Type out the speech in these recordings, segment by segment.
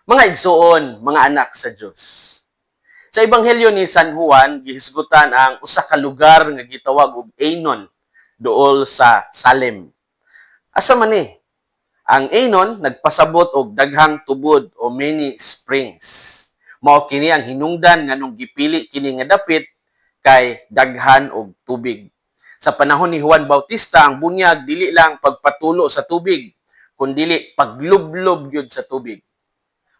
Mga igsuon, mga anak sa Dios. Sa Ebanghelyo ni San Juan, gihisgutan ang usa ka lugar nga gitawag og Ainon duol sa Salem. Asa man ni? Ang Ainon nagpasabot og daghang tubod o many springs. Mao kini ang hinungdan nganong gipili kini nga dapit kay daghan og tubig. Sa panahon ni Juan Bautista, ang bunyag dili lang pagpatulo sa tubig, kundili paglublob gyud sa tubig.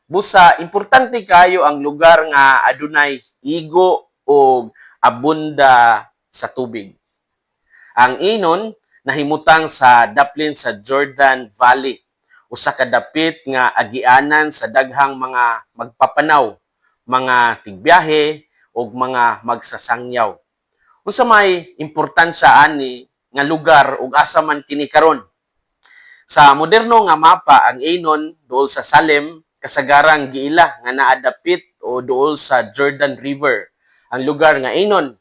Busa, importante kayo ang lugar nga adunay igo o abunda sa tubig. Ang Ainon nahimutang sa daplin sa Jordan Valley, usa ka dapit nga agianan sa daghang mga magpapanaw, mga tigbiyahe ug mga magsasangyaw. Unsa may importansya ani nga lugar ug asa man kini karon? Sa moderno nga mapa, ang Ainon duol sa Salem kasagarang giila nga naa dapit o duol sa Jordan River. Ang lugar nga Ainon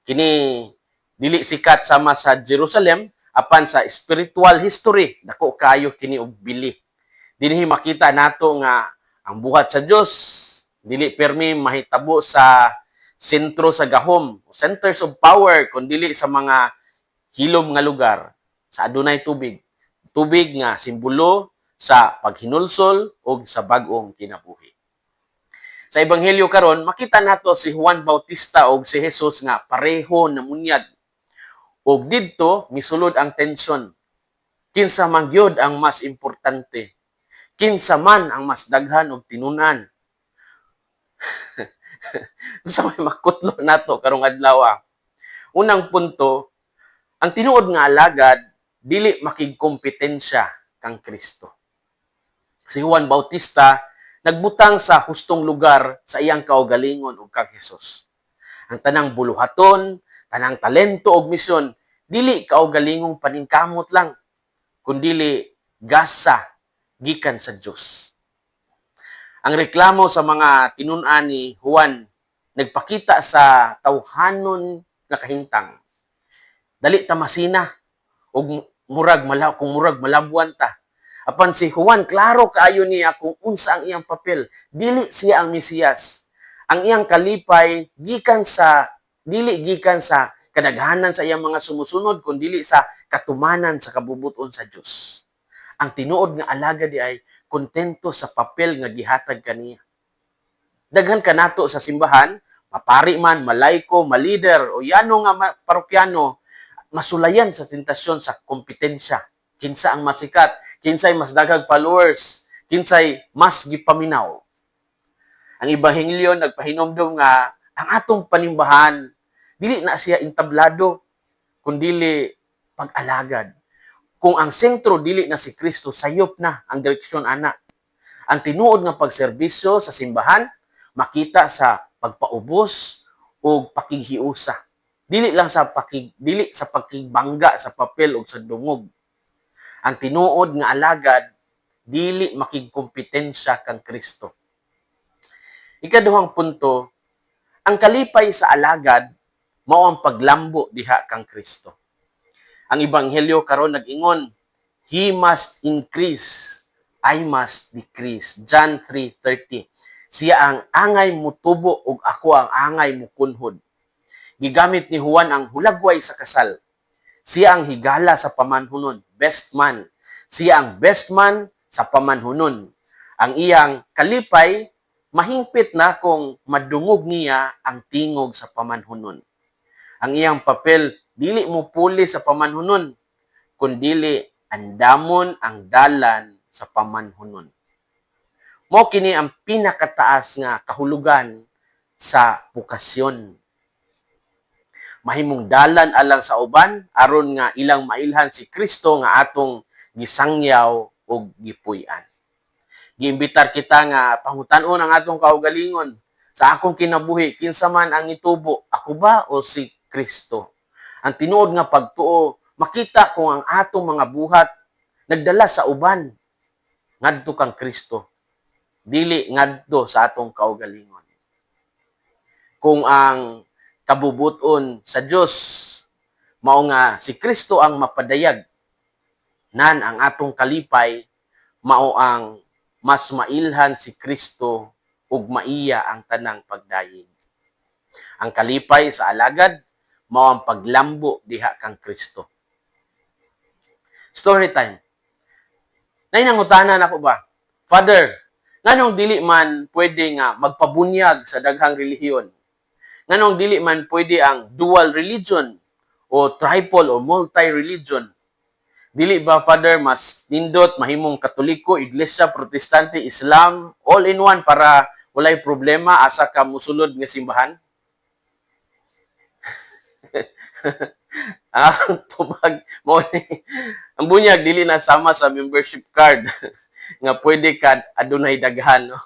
kini dili sikat sama sa Jerusalem, apan sa spiritual history dako kayo kini og bili. Dinhi makita nato nga ang buhat sa Dios dili permi mahitabo sa sentro sa gahom, centers of power, kundili sa mga hilom nga lugar sa adunay tubig. Tubig nga simbolo sa paghinulsol ug sa bag-ong kinabuhi. Sa Ebanghelyo karon, makita nato si Juan Bautista ug si Jesus nga pareho namunyag. Ug didto misulod ang tensyon. Kinsa man gyud ang mas importante? Kinsa man ang mas daghan og tinun-an? Unsa may makutlo nato karong adlaw? Unang punto, ang tinuod nga alagad dili makigkompetensya kang Kristo. Si Juan Bautista nagbutang sa hustong lugar sa iyang kaugalingon ug kang Jesus. Ang tanang buluhaton, tanang talento ug misyon dili kaugalingong paningkamot lang, kundili gasa gikan sa Dios. Ang reklamo sa mga tinun-an ni Juan nagpakita sa tawhanon nga kahintang. Dali ta masina ug murag mala kung murag malabuan ta. Apan si Juan, klaro kaayo niya kung unsa ang iyang papel. Dili siya ang Mesiyas. Ang iyang kalipay gikan sa dili gikan sa kadaghanan sa iyang mga sumusunod, kundili sa katumanan sa kabubuton sa Dios. Ang tinuod nga alagad diay kontento sa papel nga gihatag kaniya. Daghan kanato sa simbahan, mapari man, malayko, malider o yano nga parokyano, masulayan sa tentasyon sa kompetensya. Kinsa ang masikat, kinsay mas daghang followers, kinsay mas gipaminaw. Ang Ebanghelyo nagpahinomdom nga ang atong panimbahan dili na siya entablado, kundili pag-alagad. Kung ang sentro dili na si Kristo, sayop na ang direksyon ana. Ang tinuod nga pagserbisyo sa simbahan makita sa pagpaubos o pakighiusa. Dili lang sa pakig dili sa pakigbangga sa papel o sa dungog. Ang tinuod nga alagad dili makigkompetensya kang Kristo. Ikaduhang punto, ang kalipay sa alagad mao ang paglambo diha kang Kristo. Ang Ebanghelyo karon nag-ingon, "He must increase, I must decrease." John 3:30. Siya ang angay mutubo ug ako ang angay mukunhod. Gigamit ni Juan ang hulagway sa kasal. Siya ang higala sa pamanhunon, best man. Siya ang best man sa pamanhunon. Ang iyang kalipay mahingpit na kung madungog niya ang tingog sa pamanhunon. Ang iyang papel dili mo puli sa pamanhunon, kundili andamon ang dalan sa pamanhunon. Mao kini ang pinakataas nga kahulugan sa bokasyon. Mahimong dalan alang sa uban aron nga ilang mailhan si Kristo nga atong gisangyaw ug gipuy-an. Giimbitar kita nga pangutan-on ang atong kaugalingon: sa akong kinabuhi, kinsa man ang itubo, ako ba o si Kristo? Ang tinuod nga pagtuo makita kung ang atong mga buhat nagdala sa uban ngadto kang Kristo, dili ngadto sa atong kaugalingon. Kung ang kabubuton sa Dios mao nga si Kristo ang mapadayag, nan ang atong kalipay mao ang mas mailhan si Kristo ug maiya ang tanang pagdayeg. Ang kalipay sa alagad mao ang paglambo diha kang Kristo. Story time. Nay nangutana nako ba, "Father, nganong dili man pwede nga magpabunyag sa daghang relihiyon? Nganong dili man pwede ang dual religion o triple o multi-religion? Dili ba, Father, mas nindot mahimong Katoliko, Iglesia, Protestante, Islam, all in one para walay problema asa ka musulod nga simbahan?" Ang tubag mo ni, ang bunyag dili na sama sa membership card nga pwede ka adunay daghan, no?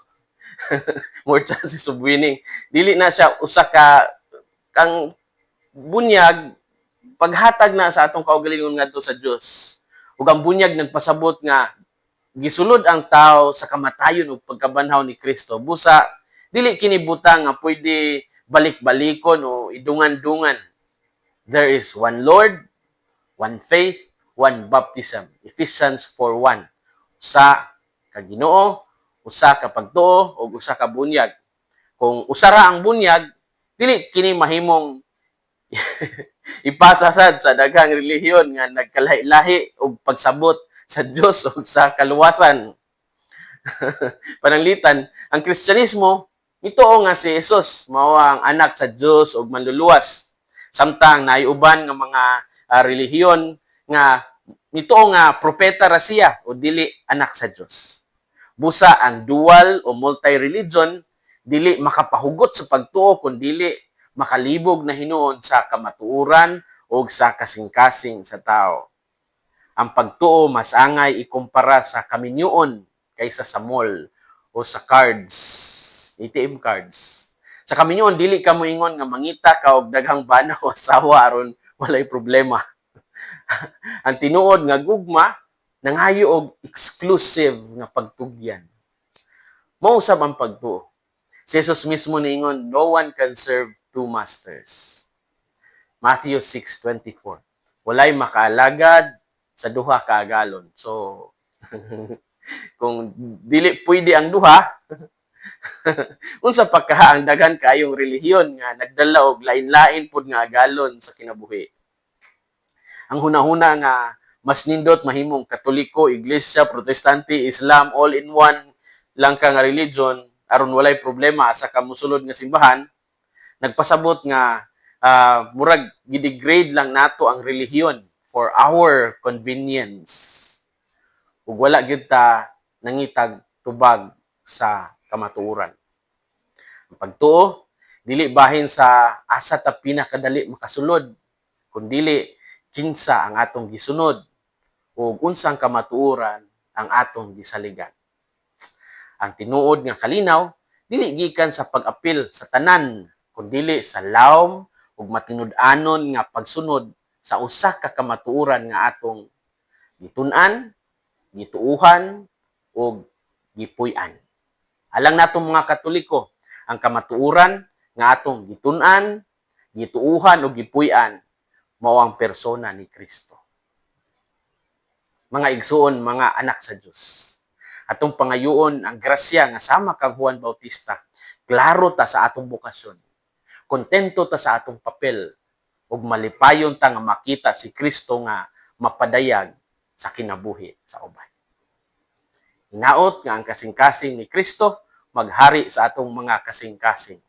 More chances of winning. Dili na siya usa ka kang bunyag, paghatag na sa atong kaugalingon ngadto sa Dios. Ug ang bunyag nagpasabot nga gisulod ang tao sa kamatayon ug pagkabanhaw ni Kristo. Busa dili kini butang nga pwede balik-balikon o idungan-dungan. There is one Lord, one faith, one baptism. Ephesians 4:1. Usa ka Ginoo, usa ka pagtuo ug usa ka bunyag. Kung usa ra ang bunyag, dili kini mahimong ipasa sad sa daghang relihiyon nga nagkalahi-lahi og pagsabot sa Dios ug sa kaluwasan. Pananglitan, ang Kristyanismo mituo nga si Jesus mao ang anak sa Dios ug manluluwas. Samtang naay uban nga mga relihiyon nga mituo nga propeta ra siya o dili anak sa Dios. Busa ang dual o multi-religion dili makapahugot sa pagtuo kun dili makalibog na hinuon sa kamatuoran o sa kasing-kasing sa tao. Ang pagtuo mas angay ikumpara sa kaminyoon kaysa sa mall o sa cards, ATM cards. Sa kaminyoon, dili ka moingon nga mangita ka og daghang bana o asawa aron walay problema. Ang tinuod nga gugma nangayo og exclusive nga pagtugyan. Mao usab ang pagtuo. Si Jesus mismo niingon, "No one can serve two masters." Matthew 6:24. Walay makaalagad sa duha ka agalon. So, kung dili pwede ang duha, unsa pa kaha ang daghan kaayong relihiyon nga nagdala og lain-lain pod nga agalon sa kinabuhi? Ang hunahuna nga mas nindot mahimong Katoliko, Iglesia, Protestante, Islam, all in one lang ka nga religion aron walay problema asa ka mosulod nga simbahan, nagpasabot nga murag gidegrade lang nato ang relihiyon for our convenience. Ug wala gyud ta nangitag tubag sa kamatuoran. Ang pagtuo dili bahin sa asa ta pinakadali makasulod, kundili kinsa ang atong gisunod ug unsang kamatuoran ang atong gisaligan. Ang tinuod nga kalinaw dili gikan sa pag-apil sa tanan, kundili sa lawom ug matinud-anon nga pagsunod sa usa ka kamatuoran nga atong gitun-an, gituuhan ug gipuy-an. Alang nato mga Katoliko, ang kamatuoran nga atong gitun-an, gituuhan ug gipuy-an mao ang persona ni Kristo. Mga igsuon, mga anak sa Dios, atong pangayoon ang grasya nga sama kang Juan Bautista, klaro ta sa atong bokasyon. Kontento ta sa atong papel ug malipayon ta nga makita si Kristo nga mapadayag sa kinabuhi sa uban. Hinaot nga ang kasing-kasing ni Kristo maghari sa atong mga kasing-kasing.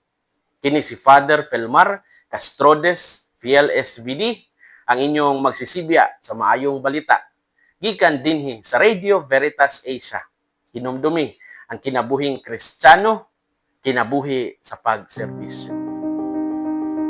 Kini si Father Felmar Castrodes, Fiel SVD, ang inyong magsisibya sa maayong balita gikan dinhi sa Radio Veritas Asia. Hinumdumi ang kinabuhing Kristiyano, kinabuhi sa pagserbisyo.